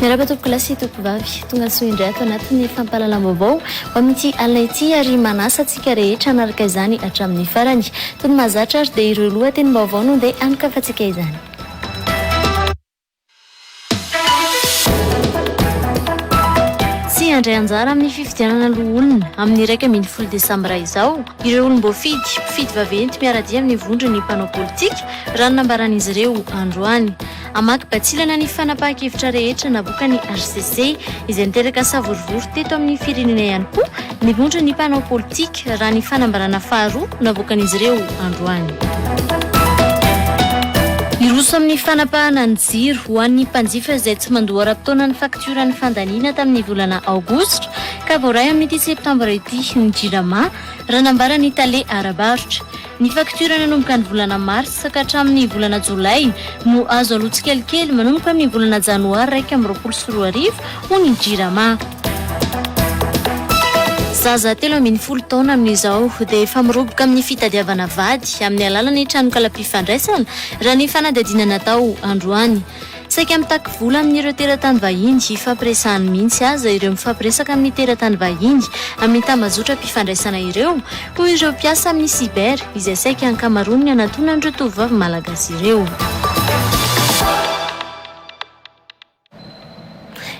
Miarahaba tompokolahy sy tompovavy, tonga soa indray ato anatin'ny fampahalalam-baovao ho amin'ity alina ity ary manasa antsika rehetra hanaraka izany hatramin'ny farany. Toy ny mahazatra ary dia ireo lohatenim-baovao no ndeha hanokafantsika izany. Tsy handray anjara amin'ny fifidianana loholona amin'ny 11 desambra izao ireo olom-boafidy, mpifidy vaventy miara-dia amin'ny vondron'ny mpanao politika, raha ny nambaran'izy ireo androany. Hamaky batsilana ny fanapahan-kevitra rehetra navoakan'ny hcc izay niteraka savorovoro teto amin'ny firenena ihany koa ny vondron'ny mpanao politika, raha ny fanambarana faharoa navoakan'izy ireo androany. Hiroso amin'ny fanapahana ny jiro ho an'ny mpanjifa izay tsy mandoa ara-potoana ny faktioran'ny fandaniana tamin'ny volana aogositra ka voaray amin'ity septambra ity ny Jirama, raha nambaran'ny tale ara-barotra. Ny faktiora nanomboka ny volana marsa ka hatramin'ny volana jolay no azo aloa tsikelikely manomboka amin'ny volana janoary 2021, hoy ny Jirama. Zaza 13 taona amin'izao dia efa miroboka amin'ny fitadiavana vady amin'ny alalan'ny tranokalam-pifandraisana, raha ny fanadihadiana natao androany. Saika mitaky vola amin'ireo teratany vahiny hifampiresahany mihitsy aza ireo mifampiresaka amin'ny teratany vahiny amin'ny tambajotram-pifandraisana ireo, hoy ireo mpiasa amin'ny cyber izay saika ankamaroan'ny anatonan'ireo tovovavy malagasy ireo.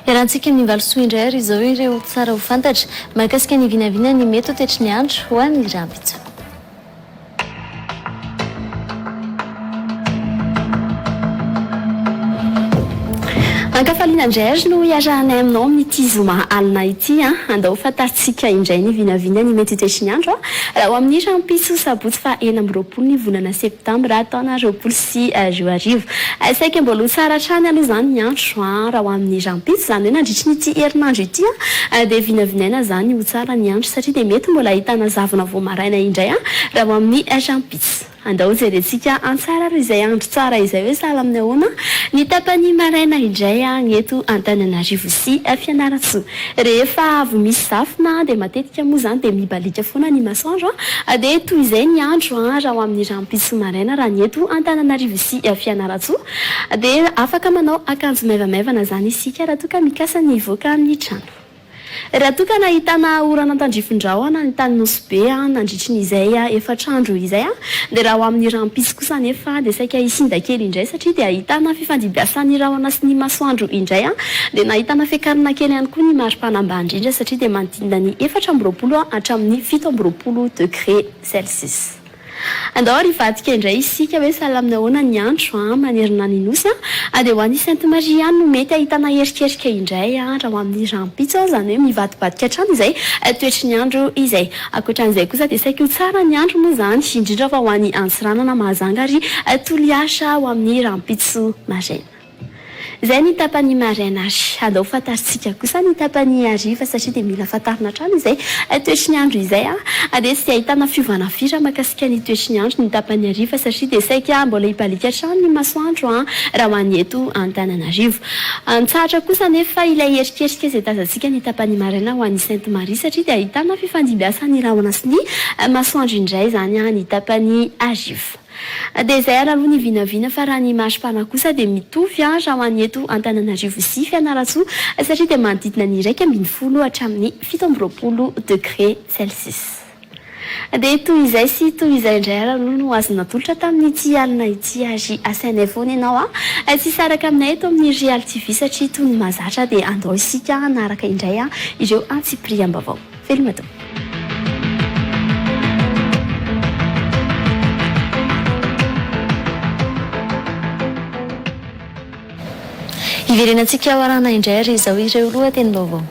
Iarahantsika amin'ny valisoa indray ary izao ireo tsara ho fantatra mahakasika ny vinavina ny mety ho toetry ny andro ho an'ny rahampitso. Ankafaliana indray ary no iarahanay aminao amin'ity zoma alina ity an! Andao ho fantarintsika indray ny vinavina ny mety ho toetry ny andro raha ho amin'ny rahampitso sabotsy faha 26 ny volana septambra taona 2020. Saika mbola ho tsara hatrany aloha izany ny andro raha ho amin'ny rahampitso, izany hoe nandritry ny ity herinandro ity dia vinavinaina izany ho tsara ny andro satria dia mety mbola ahitana zavona vao maraina indray raha ho amin'ny rahampitso. Andao hojerentsika an-tsary ary izay andro tsara izay hoe sahala amin'ny ahoana ny tapany maraina indray ny eto Antananarivo sy Fianarantsoa. Rehefa avy misy zavona dia matetika moa izany dia mibaliaka foana ny masoandro dia toy izay ny andro raha ho amin'ny rahampitso maraina raha ny eto Antananarivo sy Fianarantsoa dia afaka manao akanjo maivamaivana izany isika raha toa ka mikasa ny hivoaka ny trano. Raha toa ka nahitana orana tandrifin-drahona ny tany Nosy Be nandritry ny izay efatr'andro izay dia raha ho amin'ny rahampitso kosa anefa dia saika hisinda kely indray satria dia ahitana fifandimbiasan'ny rahona sy ny masoandro indray dia nahitana fiakarana kely ihany koa ny maripana ambany indrindra satria dia manodidina ny 24 hatramin'ny 27 degré celsius. Andao ary hivadika indray isika hoe sahala amin'ny ahoana ny andro an, manerana ny Nosy an, dia ho any Sainte Marie ihany no mety ahitana erikerika indray an, raha ho amin'ny rahampitso an, izany hoe mivadibadika hatrany izay toetry ny andro izay. Ankoatra an'izay kosa dia saiky ho tsara ny andro moa izany, indrindra fa ho any Antsiranana, Mahajanga ary Toliara ho amin'ny rahampitso maraina. Izay ny tapany maraina ary andao fantarintsika kosa ny tapany hariva satria dia mila fantarina hatrany izay toetry ny andro izay dia tsy dia ahitana fiovana firy mahakasika ny toetry ny andro ny tapany hariva satria dia saika mbola hibaliaka hatrany ny masoandro raha ho an'ny eto Antananarivo. Nitsahatra kosa anefa ilay erikerika izay tazantsika ny tapany maraina ho an'i Sainte Marie satria dia ahitana fifandimbiasan'ny rahona sy ny masoandro indray izany ny tapany hariva. Dia izay ary aloha ny vinavina fa raha ny maripana kosa dia mitovy raha ho an'ny eto Antananarivo sy Fianarantsoa satria dia manodidina ny 11 hatramin'ny 27 degré celsius. Dia toy izay sy toy izay indray ary aloha no azo natolotra tamin'ity alina ity ary asainay foana ianao tsy hisaraka aminay eto amin'ny Real TV satria toy ny mahazatra dia andao isika hanaraka indray ireo antsipiriam-baovao. Veloma daholo. Hiverenantsika ho arahana indray ary izao ireo lohatenim-baovao.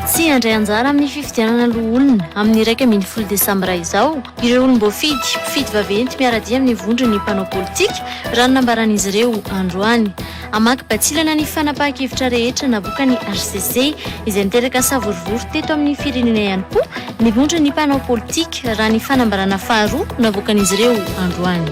Tsy handray anjara amin'ny fifidianana loholona amin'ny 11 desambra izao ireo olom-boafidy, mpifidy vaventy miara-dia amin'ny vondron'ny mpanao politika, raha ny nambaran'izy ireo androany. Hamaky batsilana ny fanapahan-kevitra rehetra navoakan'ny hcc izay niteraka savorovoro teto amin'ny firenena ihany koa ny vondron'ny mpanao politika, raha ny fanambarana faharoa navoakan'izy ireo androany.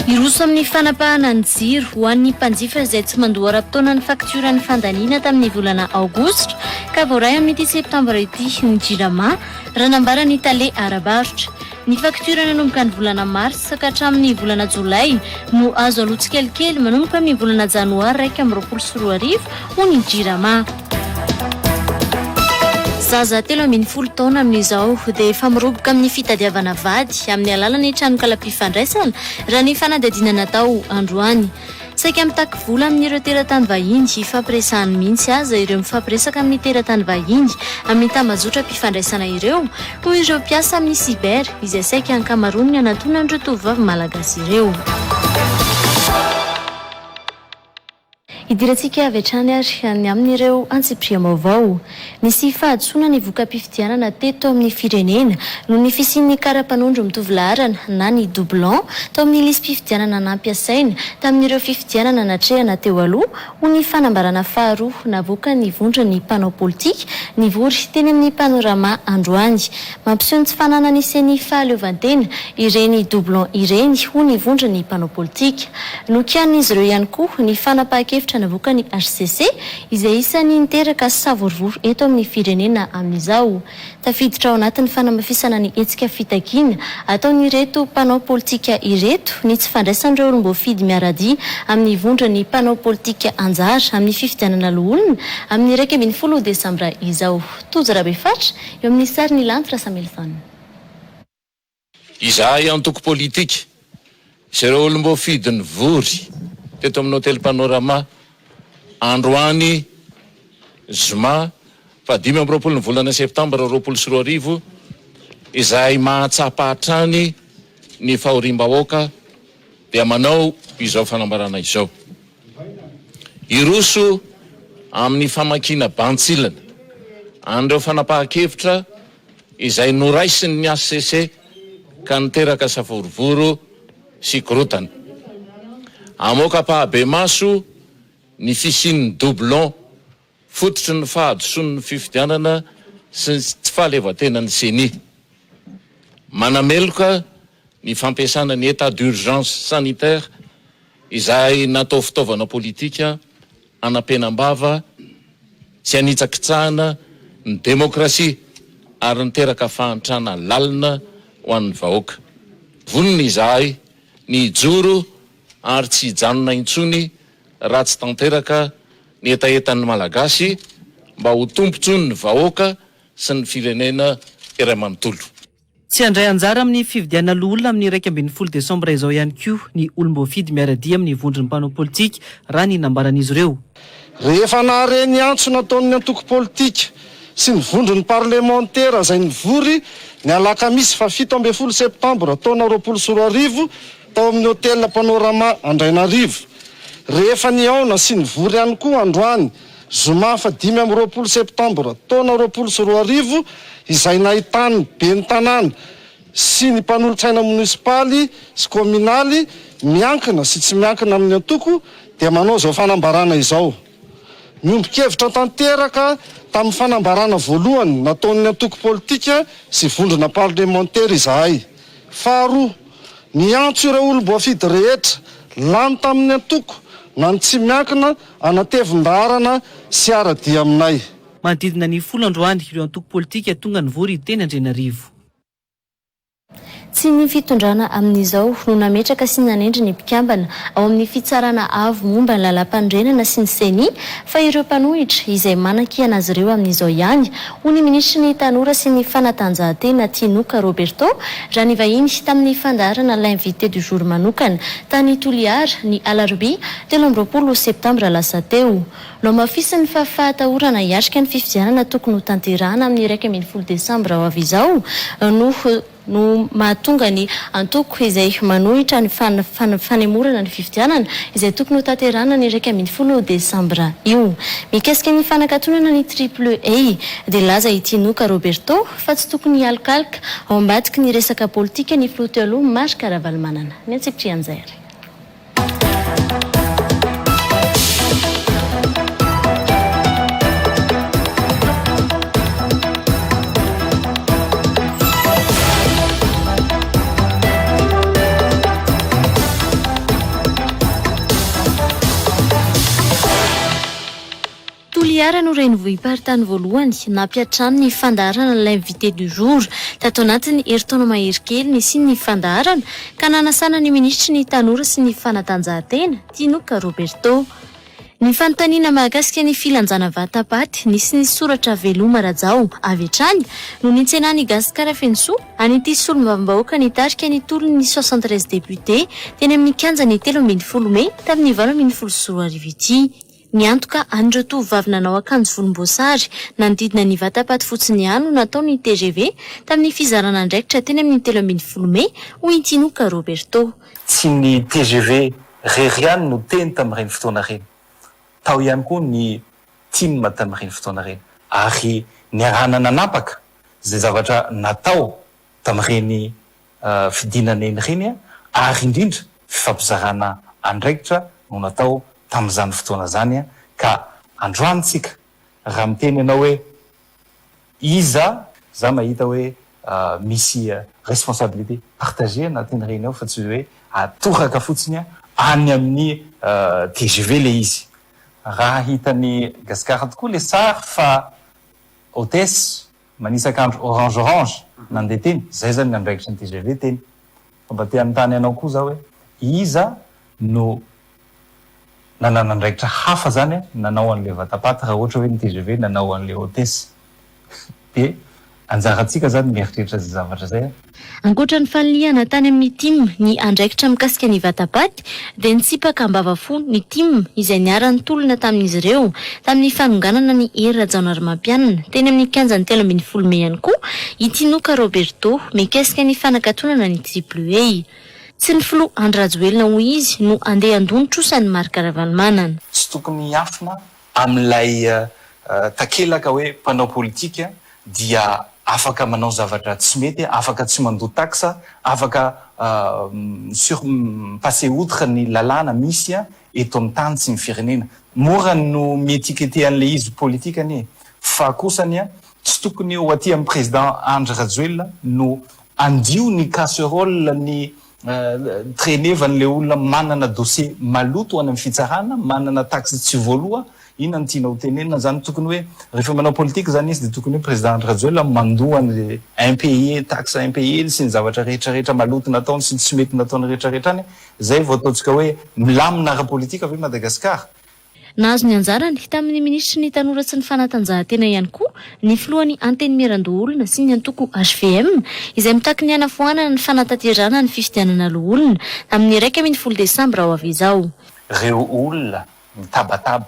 Hiroso amin'ny fanapahana ny jiro ho an'ny mpanjifa izay tsy mandoa ara-potoana ny faktioran'ny fandaniana tamin'ny volana aogositra ka voaray amin'ity septambra ity ny Jirama, raha nambaran'ny tale ara-barotra. Ny faktiora nanomboka ny volana marsa ka hatramin'ny volana jolay no azo aloa tsikelikely manomboka amin'ny volana janoary 2021, hoy ny Jirama. Zaza 13 taona amin'izao dia efa miroboka amin'ny fitadiavana vady amin'ny alalan'ny tranokalam-pifandraisana, raha ny fanadihadiana natao androany. Saika mitaky vola amin'ireo teratany vahiny hifampiresahany mihitsy aza ireo mifampiresaka amin'ny teratany vahiny amin'ny tambajotram-pifandraisana ireo, hoy ireo mpiasa amin'ny cyber izay saika ankamaroan'ny anatonan'ireo tovovavy malagasy ireo. Hidirantsika avy hatrany ary ny amin'ireo antsipiriam-baovao. Nisy fahadisoana ny voka-pifidianana teto amin'ny firenena noho ny fisian'ny kara-panondro mitovy laharana na ny doublon tao amin'ny lisi-pifidianana nampiasaina tamin'ireo fifidianana natrehana teo aloha, hoy ny fanambarana faharoa navoakan'ny vondron'ny mpanao politika nivory teny amin'ny Panorama androany. Mampiseho ny tsy fananan'ny Ceni fahaleovantena ireny doublon ireny, hoy ny vondron'ny mpanao politika. Nokianin'izy ireo ihany koa ny fanapahan-kevitra navoakan'ny hcc izay isan'ny niteraka savorovoro eto amin'ny firenena amin'izao. Tafiditra ao anatin'ny fanamafisana ny hetsika fitakiana ataon'ireto mpanao politika ireto ny tsy fandraisan'ireo olom-boafidy miara-dia amin'ny vondron'ny mpanao politika anjara amin'ny fifidianana loholona amin'ny 11 desambra izao. Tojo Rabefatra, eo amin'ny sarin'i Lanto Rasamilson. Izahay antoko politika sy ireo olom-boafidy nivory teto amin'ny Hotely Panorama androany zoma faha 25 ny volana septambra 2020 izay mahatsapa hatrany ny fahoriam-bahoaka dia manao izao fanambarana izao. Hiroso amin'ny famakiana bantsilana an'ireo fanapahan-kevitra izay noraisin'ny hcc ka niteraka savorovoro sy korontana. Hamoaka ampahabemaso ny fisian'ny doublon fototry ny fahadisoan'ny fifidianana sy ny tsy fahaleovantenan'ny Ceni. Manameloka ny fampiasana ny état d'urgence sanitaire izay natao fitaovana politika hanampenam-bava sy hanitsakitsahana ny demokrasia ary niteraka fahantrana lalina ho an'ny vahoaka. Vonona izahay ny hijoro ary tsy hijanona intsony raha tsy tanteraka ny hetahetan'ny Malagasy mba ho tombontsoan'ny vahoaka sy ny firenena iray manontolo. Tsy handray anjara amin'ny fifidianana loholona amin'ny 11 desambra izao ihany koa ny olom-boafidy miara-dia amin'ny vondron'ny mpanao politika, raha ny nambaran'izy ireo. Rehefa nahare ny antso nataon'ny antoko politika sy ny vondron'ny parlemantera izay nivory ny alakamisy faha 17 septambra taona 2020 tao amin'ny Hotel Panorama Andrainarivo, rehefa nihaona sy nivory ihany koa androany Zoma faha 25 septambra taona 2020 izay nahitan'ny ben'ny tanàna sy ny mpanolotsaina monisipaly sy kaominaly miankina sy tsy miankina amin'ny antoko dia manao izao fanambarana izao. Miombon-kevitra tanteraka tamin'ny fanambarana voalohany nataon'ny antoko politika sy vondrona parlemantera izahay. Faharoa, miantso ireo olom-boafidy rehetra lany tamin'ny antoko na ny tsy miankina Hanatevin-daharana sy hiara-dia aminay. Manodidina ny folo androany ireo antoko politika tonga nivory teny Andrianarivo. Tsy ny fitondrana amin'izao no nametraka sy nanendry ny mpikambana ao amin'ny Fitsarana Avo momba ny Lalàmpanorenana sy ny Ceni fa ireo mpanohitra izay manakiana azy ireo amin'izao ihany, hoy ny minisitry ny Tanora sy ny Fanatanjahantena Tinoka Roberto raha nivahiny tamin'ny fandaharana L'invité du jour manokana tany Toliara ny alarobia 23 septambra lasa teo. Nohamafisiny fa fahatahorana hiatrika ny fifidianana tokony hotanterahana amin'ny 11 desambra ho avy izao no no mahatonga ny antoko izay manohitra ny fanemorana ny fifidianana izay tokony hotanterahana ny 11 desambra io. Mikasika ny fanakatonana ny Triple A dia nilaza i Tinoka Roberto fa tsy tokony hialokaloka ao ambadiky ny resaka politika ny filoha teo aloha Marc Ravalomanana. Ny antsipirian'izay ary. Toliara. Toliara no renivohi-paritany voalohany nampiantrano ny fandaharana L'invité du jour. Tato anatin'ny herintaona mahery kely nisian'ny fandaharana ka nanasana ny minisitry ny Tanora sy ny fanatanjahantena, Tinoka Roberto. Ny fanontaniana mahakasika ny filanjana vata-paty nisy ny soratra Veloma Rajao avy hatrany no nitsenan'i Gasikara Fenosoa an'ity solombavambahoaka nitarika ny tolon'ny 73 députés teny amin'ny kianjan'ny 13 mey tamin'ny 2018 ity. Niantoka an'ireo tovovavy nanao akanjo volomboasary nanodidina ny vata-paty fotsiny ihany no nataon'ny tgv tamin'ny fizarana andraikitra teny amin'ny 13 mey, hoy i Tinoka Roberto. Tsy ny tgv rery ihany no teny tamin'ireny fotoana ireny. Tao ihany koa ny tim tamin'ireny fotoana ireny. Ary niarahana nanapaka izay zavatra natao tamin'ireny fidinana eny ireny ary indrindra fifampizarana andraikitra no natao tamin'izany fotoana izany ka androany tsika raha miteny ianao hoe Iza? Za mahita hoe misy responsabilité partagée anatin'ireny ao fa tsy hoe atoraka fotsiny any amin'ny tgv le izy. Raha hitan'i Gasikara tokoa le sary fa hotesse manisa akanjo orange orange nandeha teny, zay zany ny andraikitry ny tgv teny. Fa mba te hanontany anao koa za hoe iza no nanana andraikitra hafa zany nanao an'le vatapaty raha ohatra hoe ny tgv nanao an'le hotesse de anjarantsika zany mieritreritra zay zavatra zay a. Ankoatra ny fanilihana tany amin'ny tim ny andraikitra mikasika ny vatapaty dia nitsipaka ambavafo ny tim izay niara-nitolona tamin'izy ireo tamin'ny fanonganana ny Hery Rajaonarimampianina teny amin'ny kianjan'ny 13 mey ihany koa i Tinoka Roberto mikasika ny fanakatonana ny Triple A. Tsy ny filoha Andry Rajoelina hoy izy no andeha handoa ny trosan'i Marc Ravalomanana. Tsy tokony hiafina amin'ilay takelaka hoe mpanao politika dia afaka manao zavatra tsy mety, afaka tsy mandoa taxe, afaka sur mi-passer outre ny lalàna misy eto amin'ny tany sy ny firenena. Mora no mi-etiqueter an'ilay izy politika anie fa kosa anie tsy tokony ho aty amin'ny président Andry Rajoelina no Andio ny casserole ny traînevan'ilay olona manana dossier maloto any amin'ny fitsarana, manana taxe tsy voaloa, inona no tianao tenenina zany, tokony hoe rehefa manao politique zany izy dia tokony hoe président Andry Rajoelina mandoa an'le impayé, taxe impayé sy ny zavatra rehetra rehetra maloto nataony sy ny tsy mety nataony rehetra rehetra any, zay vao ataontsika hoe milamina ara-politique ve Madagascar? Nahazo ny anjarany tamin'ny minisitry ny Tanora sy ny fanatanjahantena ihany koa ny filohan'ny Antenimierandoholona sy ny antoko hvm izay mitaky ny hanafoanana ny fanatanterahana ny fifidianana loholona amin'ny 11 desambra ho avy izao. Reo olona mitabataba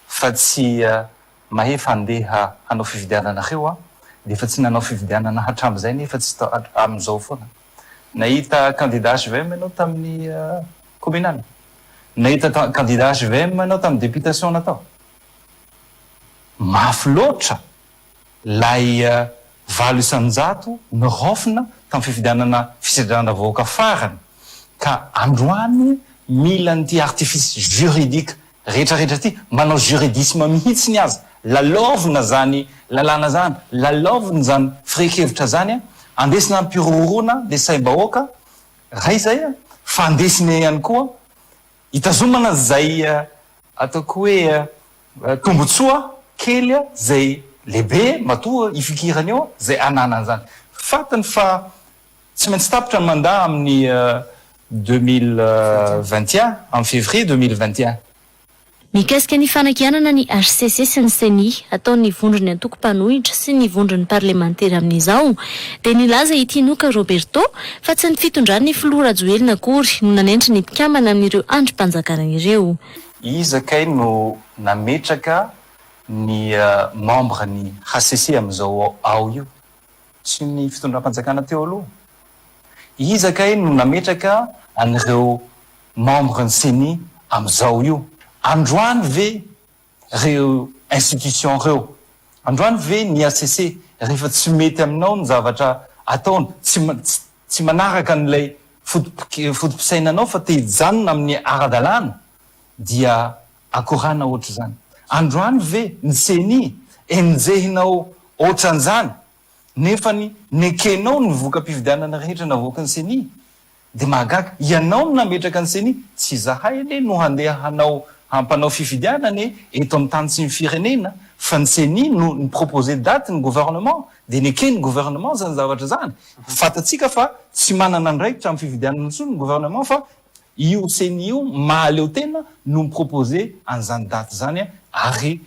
fa tsy mahefa andeha hanao fifidianana reo an, dia efa tsy nanao fifidianana hatramizay nefa tsy amizao foana. Nahita candidat hvm ianao tamin'ny communal? Nahita candidat hvm ianao tamin'ny députation natao? Mafy loatra lay 8% niraofina tamin'ny fifidianana fisedrana vahoaka farany ka androany mila an'ity artifice juridique rehetra rehetra ity, manao juridisme mihitsiny aza, lalaovina zany lalàna zany, lalaovina zany firehan-kevitra zany, andesina ampihorohoroana le saim-bahoaka, ray zay fa andesina ihany koa hitazomana zay ataoko hoe tombotsoa kely zay lehibe matoa ifikirany eo zay ananany zany. Fantany fa Tsy maintsy tapitra ny mandat amin'ny 2021, amin'ny février 2021. Mikasika ny fanakianana ny hcc sy ny ceni ataon'ny vondron'ny antoko mpanohitra sy ny vondron'ny parlemantera amin'izao dia nilaza i Tinoka Roberto fa tsy ny fitondran'ny filoha Rajoelina akory no nanendry ny mpikambana amin'ireo andrim-panjakana ireo. Iza kay no nametraka ny membre ny hcc amin'izao ao io? Tsy ny fitondram-panjakana teo aloha. Iza kay no nametraka an'ireo membre ny ceni amin'izao io? Androany ve reo institution reo? Androany ve ny HCC rehefa tsy mety aminao ny zavatra ataony, tsy tsy manaraka an'ilay foto-pisainanao fa te hijanona amin'ny ara-dalàna dia akorana ohatr'izany? Androany ve ny ceni enjehinao ohatran'izany nefany nekenao ny voka-pifidianana rehetra navoakan'ny ceni? Dia mahagaga, ianao no nametraka ny ceni, tsy izahay anie no handeha hanao. hampanao fifidianana anie eto amin'ny tany sy ny firenena fa ny ceni no ni-proposer date ny gouvernement dia neken'ny gouvernement izany zavatra izany. Fantatsika fa tsy manana andraikitra amin'ny fifidianana intsony ny gouvernement fa Io ceni io mahaleo tena no mi-proposer an'izany date izany ary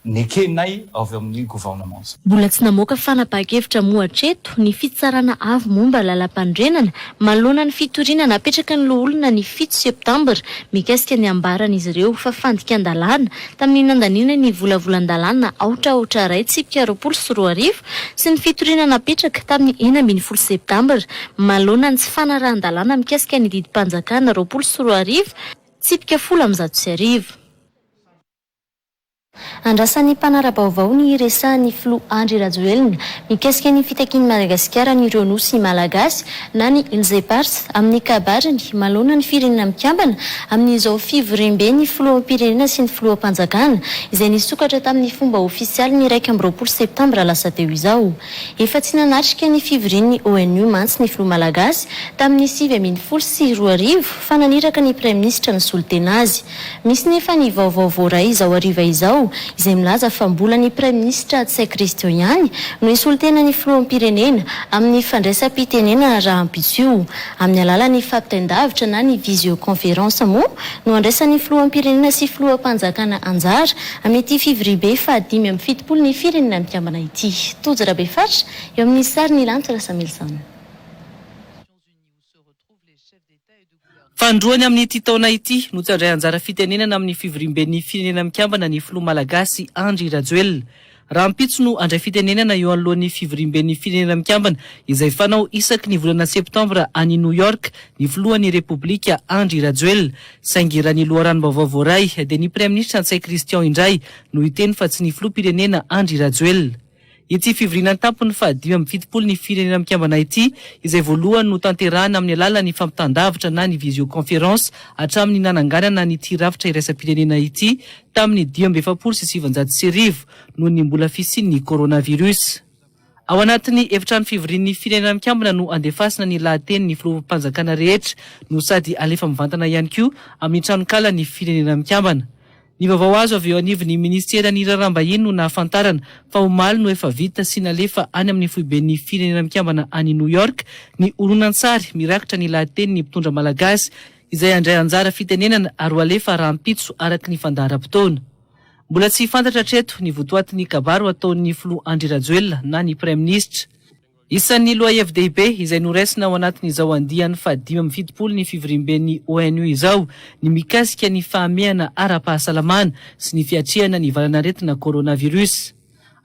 nekenay avy ao amin'ny gouvernement. Mbola tsy namoaka fanapahan-kevitra moa hatreto ny Fitsarana Avo momba Lalampanorenana manoloana ny fitoriana napetraky ny loholona ny fito septambra mikasika ny ambaran'izy ireo fa fandikan-dalàna tamin'ny nandaniana ny volavolan-dalàna aotra aotra iray tsipika 2020 sy ny fitoriana napetraka tamin'ny 16 septambra Manoloana ny tsy fanarahan-dalàna mikasika ny didim-panjakana 2020, tsipika 1110. Andrasan'ny mpanara-baovao ny hiresahan'ny filoha Andry Rajoelina mikasika ny fitakian'i Madagasikara an'ireo nosy malagasy na ny Îles Éparses amin'ny kabariny manoloana ny Firenena Mikambana amin'izao fivoriamben'ny filoham-pirenena sy ny filoham-panjakana izay nisokatra tamin'ny fomba ofisialy ny 21 septambra lasa teo izao. Efa tsy nanatrika ny fivorian'ny ONU mantsy ny filoha malagasy tamin'ny 2019 fa naniraka ny praiminisitra nisolo tena azy. Misy nefa ny vaovao voaray izao hariva izao izay milaza fa mbola ny praiminisitra Ntsay Christian ihany no hisolo tena ny filoham-pirenena amin'ny fandraisam-pitenenana rahampitso io. Amin'ny alalan'ny fampitain-davitra na ny visioconférence moa no andraisan'ny filoham-pirenena sy filoham-panjakana anjara amin'ity fivoriambe faha-75 ny Firenena Mikambana ity. Tojo Rabefatra, eo amin'ny sarin'i Lanto Rasamilison. Fanindroany amin'ity taona ity no tsy handray anjara fitenenana amin'ny fivoriamben'ny Firenena Mikambana ny filoha malagasy Andry Rajoelina. Rahampitso no handray fitenenana eo anoloan'ny fivoriamben'ny Firenena Mikambana izay fanao isaky ny volana septambra any New York ny filohan'ny Repoblika Andry Rajoelina. Saingy raha ny loharanom-baovao voaray dia ny Praiminisitra Ntsay Christian indray no hiteny fa tsy ny filoham-pirenena Andry Rajoelina. Ity fivoriana an-tampony faha-75 ny Firenena Mikambana ity, izay voalohany notanterahina amin'ny alalan'ny fampitan-davitra na ny visioconférence hatramin'ny nananganana an'ity rafitra iraisam-pirenena ity tamin'ny 1945 noho ny mbola fisian'ny coronavirus. Ao anatin'ny efitrano fivorian'ny Firenena Mikambana no andefasana ny lahatenin'ny filoham-panjakana rehetra no sady alefa mivantana ihany koa amin'ny tranonkalan'ny Firenena Mikambana. Ny vaovao azo avy eo anivon'ny minisiteran'ny Raharaham-bahiny no nahafantarana fa omaly no efa vita sy nalefa any amin'ny foiben'ny Firenena Mikambana any New York ny horonantsary mirakitra ny lahatenin'ny mpitondra malagasy izay handray anjara fitenenana ary ho alefa rahampitso araka ny fandaharam-potoana. Mbola tsy fantatra hatreto ny votoatin'ny kabary ho ataon'ny filoha Andry Rajoelina na ny praiminisitra. Isan'ny lohahevi-dehibe izay noraisina ao anatin'izao andiany faha-75 ny fivoriamben'ny ONU izao ny mikasika ny fahamehana ara-pahasalamana sy ny fiatrehana ny valanaretina coronavirus.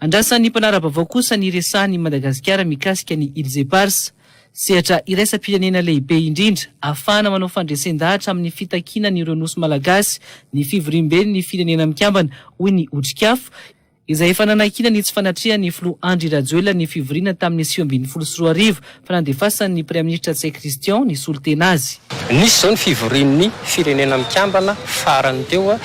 Andrasan'ny mpanara-baovao kosa ny resahan'i Madagasikara mikasika ny Îles Éparses. Sehatra iraisam-pirenena lehibe indrindra ahafahana manao fandresen-dahatra amin'ny fitakiana an'ireo nosy malagasy ny fivoriamben'ny Firenena Mikambana, hoy ny Otrikafo, izay efa nanakiana ny tsy fanatrehan'ny filoha Andry Rajoelina ny fivoriana tamin'ny 2019 fa nandefasan'ny Praiminisitra Ntsay Christian ny solontena azy. Nisy izao ny fivorian'ny Firenena Mikambana farany teo,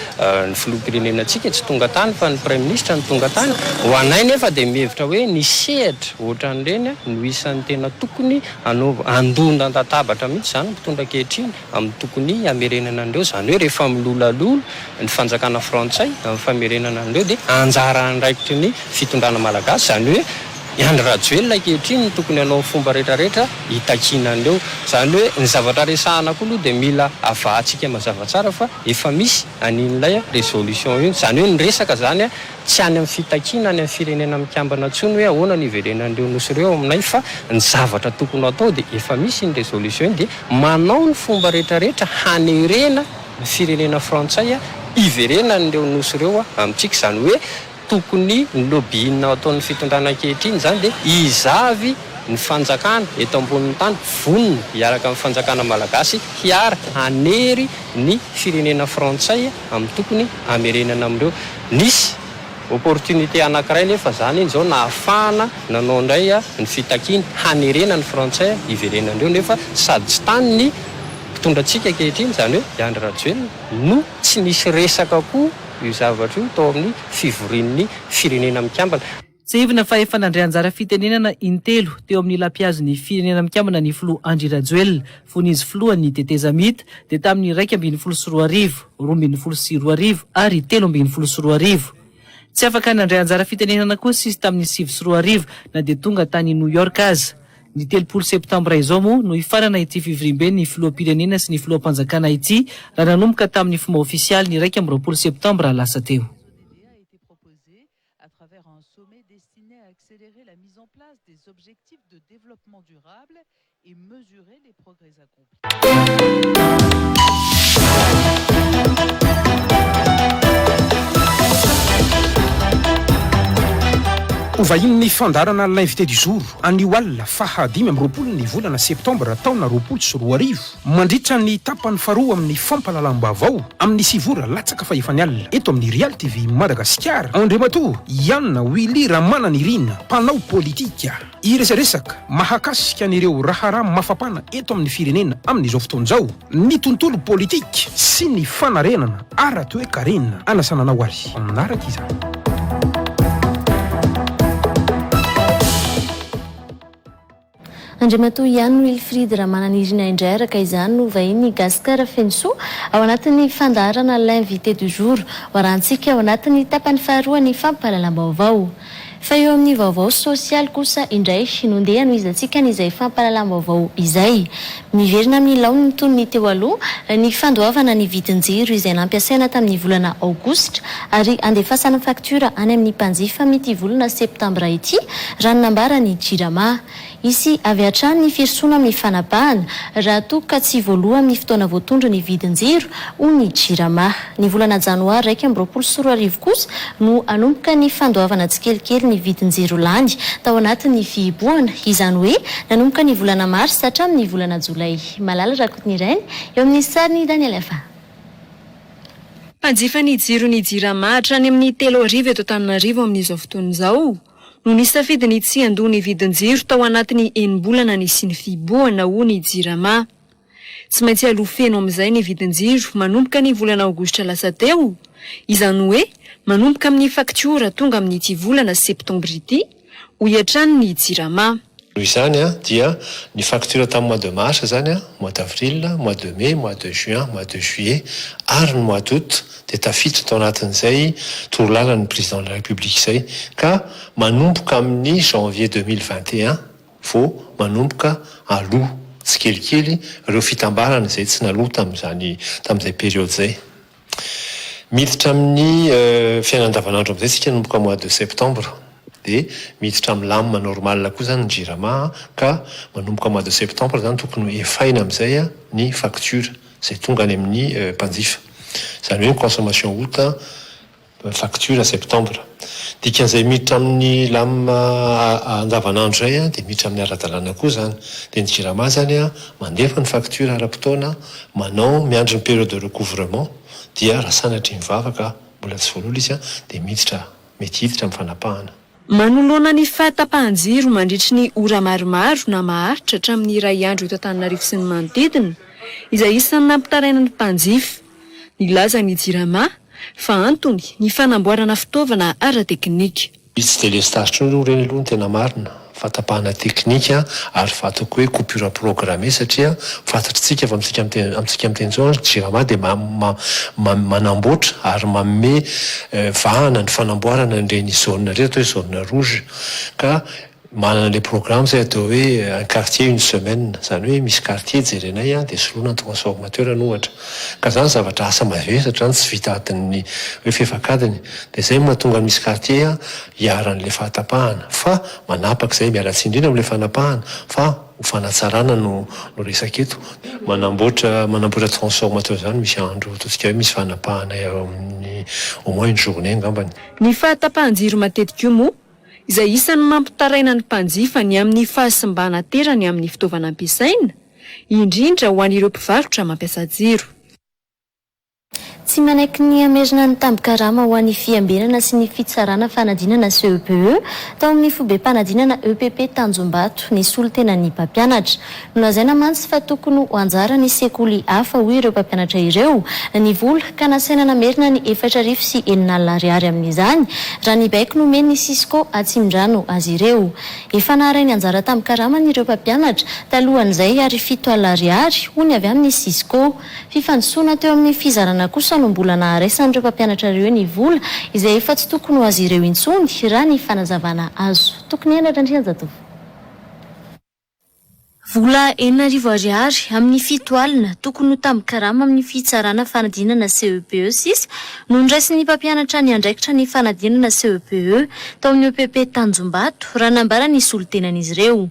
ny filoham-pirenenantsika tsy tonga tany fa ny Praiminisitra no tonga tany. Ho anay nefa dia mihevitra hoe ny sehatra ohatran'ireny no isan'ny tena tokony hanaova, handondan-databatra mihitsy izany ny mpitondra ankehitriny. amin'ny tokony hamerenana an'ireo, izany hoe rehefa milolalola ny fanjakana frantsay amin'ny famerenana an'ireo dia anjara andraikitry ny fitondrana malagasy, izany hoe i Andry Rajoelina ankehitriny no tokony hanao ny fomba rehetrarehetra hitakiana an'ireo, izany hoe ny zavatra resahana koa aloha dia mila avahantsika mazava tsara fa efa misy an'in'ilay résolution iny, izany hoe ny resaka izany Tsy any amin'ny fitakiana any amin'ny firenena mikambana intsony hoe ahoana no hiverenan'ireo nosy ireo aminay fa ny zavatra tokony ho atao dia efa misy iny résolution iny dia manao ny fomba rehetra rehetra hanerena ny firenena frantsay hiverenan'ireo nosy ireo amintsika. Izany hoe tokony ny lobbying ataon'ny fitondrana ankehitriny izany dia iza avy ny fanjakana eto ambonin'ny tany vonona hiaraka amin'ny fanjakana malagasy hiara hanery ny firenena frantsay amin'ny tokony hamerenana amin'ireo. Nisy opportunité anankiray nefa zany iny zao nahafahana nanao indray ny fitakiana hanerena ny frantsay hiverenan'ireo nefa sady tsy tany ny mpitondra antsika ankehitriny izany hoe i Andry Rajoelina no tsy nisy resaka koa io zavatra io tao amin'ny fivorian'ny firenena mikambana. Tsiahivina fa efa nandray anjara fitenenana intelo teo amin'ny lampihazon'ny Firenena Mikambana ny filoha Andry Rajoelina fony izy filohan'ny tetezamita dia tamin'ny 2011, 2012 ary 2013. Tsy afaka nandray anjara fitenenana kosa izy tamin'ny 2009 na dia tonga tany New York aza. Ny 30 septambra izao moa no hifarana ity fivoriamben'ny filoham-pirenena sy ny filoham-panjakana ity raha nanomboka tamin'ny fomba ofisialy ny 21 septambra lasa teo. à travers un sommet destiné à accélérer la mise en place des objectifs de développement durable et mesurer les progrès accomplis. Ho vahinin'ny fandaharana L'invité du jour anio alina faha 25 ny volana septambra taona 2020 mandritra ny tapany faharoa amin'ny fampahalalam-baovao amin'ny sivy ora latsaka fahefany alina eto amin'ny Real TV Madagasikara Andriamatoa Yann Willy Ramananirina mpanao politika hiresadresaka mahakasika an'ireo raharaha mafapana eto amin'ny firenena amin'izao fotoana izao ny tontolo politika sy ny fanarenana ara-toekarena. Anasana anao ary manaraka izany. Andriamatoa Yann Wilfried Ramananirina indray araka izany no vahinin'i Gascar Fenosoa ao anatin'ny fandaharana L'invité du jour ho arahantsika ao anatin'ny tapany faharoa ny fampahalalam-baovao. Fa eo amin'ny vaovao sosialy kosa indray no ndeha hanohizantsika an'izay fampahalalam-baovao izay. Miverina amin'ny laoniny toy ny teo aloha ny fandoavana ny vidin-jiro izay nampiasaina tamin'ny volana aogositra ary handefasana faktiora any amin'ny mpanjifa amin'ity volana septambra ity, raha ny nambaran'ny Jirama. Hisy avy hatrany ny firosoana amin'ny fanapahana raha toa ka tsy voaloa amin'ny fotoana voatondro ny vidin-jiro, hoy ny Jirama. Ny volana janoary 2021 kosa no hanomboka ny fandoavana tsikelikely ny vidin-jiro lany tao anatin'ny fihibohana, izany hoe nanomboka ny volana marsa hatramin'ny volana jolay. Malala Rakotonirainy, eo amin'ny sarin'i Daniel Afa. Mpanjifa ny jiron'ny Jirama hatrany amin'ny 3000 eto Antananarivo amin'izao fotoana izao no nisafidy ny tsy handoa ny vidin-jiro tao anatin'ny enim-bolana nisian'ny fihibohana, hoy ny Jirama. Tsy maintsy aloa feno amin'izay ny vidin-jiro manomboka ny volana aogositra lasa teo, izany hoe manomboka amin'ny faktiora tonga amin'ity volana septambra ity, hoy hatrany ny Jirama. Noho izany dia ny facture tamin'ny mois de mars izany, mois d'avril, mois de mai, mois de juin, mois de juillet ary ny mois d'août dia tafiditra tao anatin'izay torolalan'ny président de la république izay ka manomboka amin'ny janvier 2021 vao manomboka aloa tsikelikely ireo fitambarana izay tsy naloa tamin'izany tamin'izay période izay. Miditra amin'ny fiainana andavanandro amin'izay isika nanomboka mois de septembre dia miditra amin'ny lamina normal koa izany ny jirama ka manomboka mois de septembre izany tokony ho efaina amin'izay ny facture izay tonga any amin'ny mpanjifa. Izany hoe ny consommation août facture septembre. Dikan'izay miditra amin'ny lamina andavanandro izay dia miditra amin'ny ara-dalàna koa izany. Dia ny jirama izany mandefa ny facture ara-potoana, manao miandry ny période de recouvrement dia raha sanatria mivavaka mbola tsy voalola izy dia miditra mety hiditra amin'ny fanapahana. Manoloana ny fahatapahan-jiro mandritry ny ora maromaro na maharitra hatramin'ny iray andro eto Antananarivo sy ny manodidina, izay isan'ny nampitaraina ny mpanjifa, nilaza ny Jirama fa antony ny fanamboarana fitaovana ara-teknika. Tsy délestage intsony aloha ireny aloha no tena marina, fahatapahana teknika ary fa ataoko hoe coupure programmée satria fantatritsika fa amintsika miteny amintsika miteny izao ny jirama dia manamboatra ary manome vahana ny fanamboarana an'ireny zone ireny atao hoe zone rouge ka Manana le programme zay atao hoe un quartier une semaine, zany hoe misy quartier jerenay an de soloina ny transformateur ny ohatra. Ka zany zavatra asa mavesatra zany tsy vita adin'ny hoe fefak'adiny. De zay no mahatonga ny misy quartier an iharan'le fahatapahana. Fa manapaka zay, miala tsiny indrindra amle fanapahana fa ho fanatsarana no no resaka eto. Manamboatra manamboatra transformateur zany misy andro ataontsika hoe misy fanapahana eo amin'ny au moins une journée angambany. Ny fahatapahan-jiro matetika io moa izay isan'ny mampitaraina ny mpanjifa ny amin'ny fahasimbana aterany amin'ny fitaovana ampiasaina, indrindra ho an'ireo mpivarotra mampiasa jiro. Tsy manaiky ny hamerina ny tambin-karama ho an'ny fiambenana sy ny fitsarana fanadinana CEPE tao amin'ny foibem-panadinana EPP Tanjombato ny solontenan'ny mpampianatra. Nolazaina mantsy fa tokony ho anjaran'ny sekoly hafa hoy ireo mpampianatra ireo ny vola ka nasaina namerina ny 4600 ariary amin'izany raha ny baiko nomen'ny Cisco Atsimondrano azy ireo. Efa naharay ny anjara tambin-karamany ireo mpampianatra talohan'izay ary 70 ariary hoy ny avy amin'ny Cisco. Fifandisoana teo amin'ny fizarana kosa no mbola naharaisan'ireo mpampianatra ireo ny vola izay efa tsy tokony ho azy ireo intsony, raha ny fanazavana azo. Tokony haina Randrianjatovo. Vola 6000 ariary amin'ny fito alina tokony ho tambin-karama amin'ny fitsarana fanadinana CEPE sisa no noraisin'ny mpampianatra niandraikitra ny fanadinana CEPE tao amin'ny EPP Tanjombato, raha nambaran'ny solontenan'izy ireo.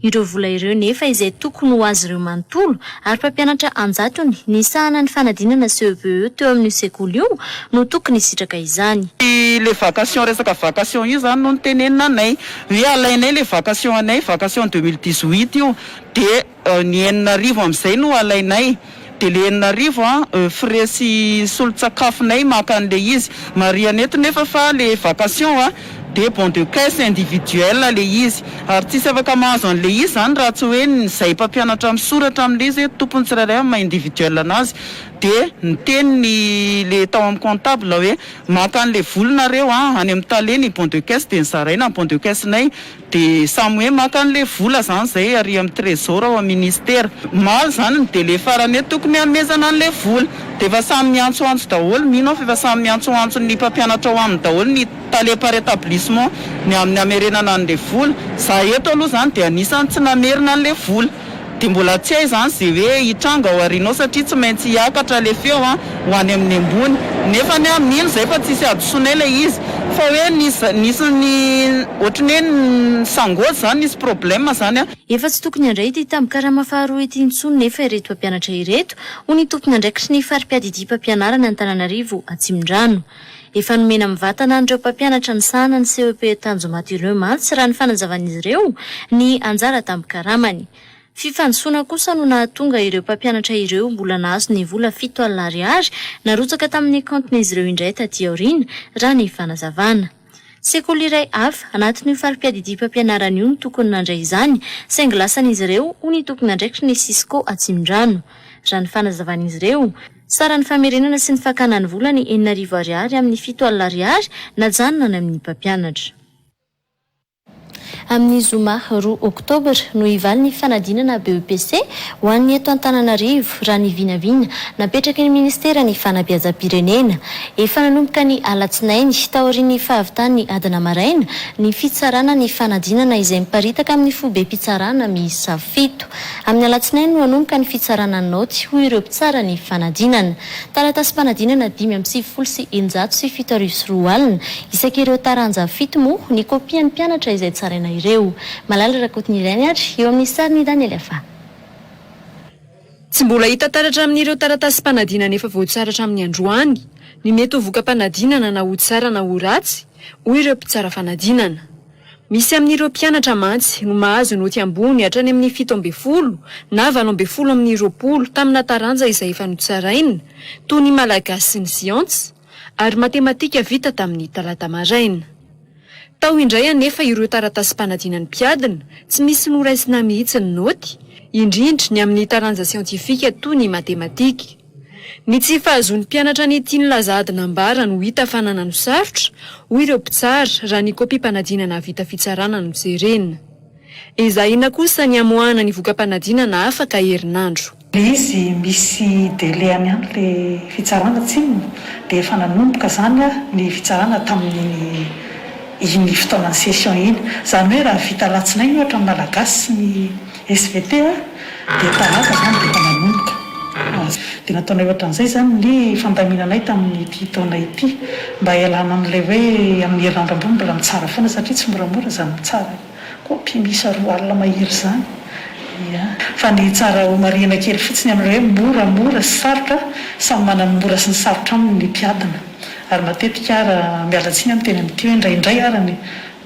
Ireo vola ireo nefa izay tokony ho azy ireo manontolo ary mpampianatra an-jatony nisahana ny fanadinana CEPE teo amin'io sekoly io no tokony hisitraka izany. Le vacation resaka vacation io zany no nitenenina anay hoe alainay le vacation anay vacation 2018 io de ny 6000 amizay no alainay de le 6000 an frais sy solon-tsakafonay maka anle izy marihana eto nefa fa le vacation an de bon de caisse individuel le izy ary tsisy afaka mahazo anle izy zany raha tsy hoe ny zay mpampianatra misoratra amle izy hoe tompony tsirairay amin'ny maha individuel anazy de niteny ny le tao amin'ny comptable hoe maka anle vola nareo an any amin'ny tale ny bon de caisse de nizaraina ny bon de caisse nay Dia samy hoe maka an'ilay vola izany izay ary amin'ny trésor ao amin'ny ministera. Omaly izany ny délai farany hoe tokony hanomezana an'ilay vola. Dia efa samy miantsoantso daholo, mino aho fa efa samy miantsoantso ny mpampianatra ao aminy daholo ny tale par établissement ny amin'ny hamerenana an'ilay vola. Izaho eto aloha izany dia anisan'ny tsy namerina an'ilay vola. Dia mbola tsy hay izany izay hoe hitranga ao aoriana ao satria tsy maintsy hiakatra ilay feo an, ho any amin'ny ambony. Nefa anie aho mino izay fa tsisy hadisoanay ilay izy. Fa hoe nisy nisy ny ohatry ny hoe nisangoatra izany, nisy problème izany an. Efa tsy tokony handray ity tambin-karama faharoa ity intsony nefa ireto mpampianatra ireto, hoy ny tompon'andraikitry ny fari-piadidiam-pampianarana Antananarivo Atsimondrano. Efa nomena mivantana an'ireo mpampianatra nisahana ny CEP Tanjombato ireo mantsy, raha ny fanazavan'izy ireo, ny anjara tambin-karamany. Fifandisoana kosa no nahatonga ireo mpampianatra ireo mbola nahazo ny vola 70 ariary narotsaka tamin'ny kaontin'izy ireo indray taty aoriana, raha ny fanazavana. Sekoly iray hafa, anatin'io fari-piadidiam-pampianarana io no tokony nandray izany, saingy lasan'izy ireo ho ny tompon'andraikitry ny Cisco Atsimondrano. Raha ny fanazavan'izy ireo, Saran'ny famerenana sy ny fakana ny vola ny 6000 ariary amin'ny 70 ariary najanona any amin'ny mpampianatra. Amin'ny zoma roa oktobra no hivaly ny fanadinana BEPC ho an'ny eto Antananarivo, raha ny vinavina napetraky ny ministeran'ny fanabeazam-pirenena. Efa nanomboka ny alatsinainy, taorian'ny fahavitan'ny adina maraina, ny fitsarana ny fanadinana izay miparitaka amin'ny foibem-pitsarana miisa fito. Amin'ny alatsinainy no hanomboka ny fitsarana ny naoty, hoy ireo mpitsara ny fanadinana. Taratasim-panadinana 2695 isak'ireo taranja fito moa ny kopian'ny mpianatra izay tsaraina ireo. Malala Rakotonirainy ary eo amin'ny sarin'i Daniel Afa. Tsy mbola hita taratra amin'ireo taratasim-panadinana efa voatsara hatramin'ny androany ny mety ho voka-panadinana na ho tsara na ho ratsy, hoy ireo mpitsara fanadinana. Misy amin'ireo mpianatra mantsy no mahazo naoty ambony hatrany amin'ny 17 na 18 amin'ny 20 tamina taranja izay efa notsaraina, toy ny malagasy sy ny siansa ary matematika vita tamin'ny talata maraina. Tao indray anefa ireo taratasim-panadinan'ny mpiadina tsy misy noraisina mihitsy ny naoty, indrindra ny amin'ny taranja siantifika toy ny matematika. Ny tsy fahazoan'ny mpianatra ny tian'ny laza ady nambara no hita fa nanano sarotra, hoy ireo mpitsara, raha ny kopiam-panadinana hahavita fitsarana no jerena. Ezahina kosa ny hamoahana ny voka-panadinana afaka herinandro. Le izy misy délai-ny ihany le fitsarana tsinona dia efa nanomboka zany ny fitsarana tamin'iny iny fotoanan'ny session iny. Zany hoe raha vita alatsinainy ohatra ny malagasy sy ny SVT a, dia talata izany dia efa nanomboka. Dia nataonay ohatran'izay izany ny fandaminanay tamin'ity taona ity, mba hialana amin'ilay hoe amin'ny herinandro ambony mbola mitsara foana satria tsy moramora izany mitsara kaopy miisa 20 mahery izany. Ia. Fa ny tsara homarihina kely fotsiny amin'ilay hoe mora, mora sy sarotra, samy manana ny mora sy ny sarotra aminy ny mpiadina. Ary matetika ara, miala tsiny aho miteny amin'ity hoe indraindray ara ny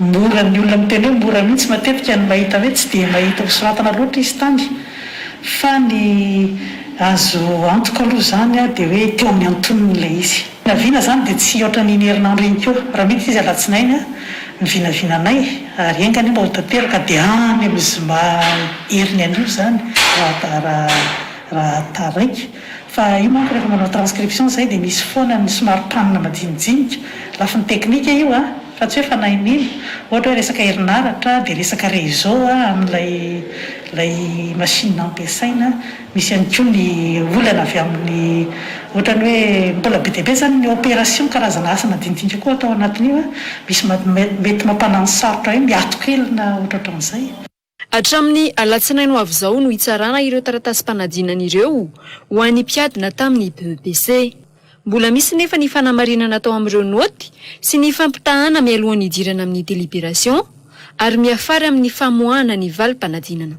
Mora ny olona miteny hoe mora mihitsy matetika ny mahita hoe tsy dia mahita ho soratana loatra izy tany fa ny Azo antoka aloha izany dia hoe teo amin'ny antonony ilay izy. Vinavina izany dia tsy hihoatra an'iny herinandro iny koa. Raha mety izy alatsinainy ny vinavinanay ary enga anie mba ho tanteraka dia any amin'ny zoma heriny anio izany raha raha raha taraiky. Fa io manko rehefa manao transcription izay dia misy foana ny somary panne madinidinika. Lafiny teknika io an! Fa tsy hoe fanahy mino. Ohatra hoe resaka herinaratra dia resaka réseau amin'ilay ilay machine ampiasaina. Misy ihany koa ny olana avy amin'ny ohatra ny hoe mbola be dia be izany ny opération karazana asa madinidinika koa atao anatin'io. Misy mety mampanano sarotra hoe miato kely na ohatrohatran'izay. Hatramin'ny alatsinainy ho avy izao no hitsarana ireo taratasim-panadinana ireo ho an'ny mpiadina tamin'ny BEPC. Mbola misy nefa ny fanamarinana atao amin'ireo naoty sy ny fampitahana mialohan'ny hidirana amin'ny délibération ary miafara amin'ny famoahana ny valim-panadinana.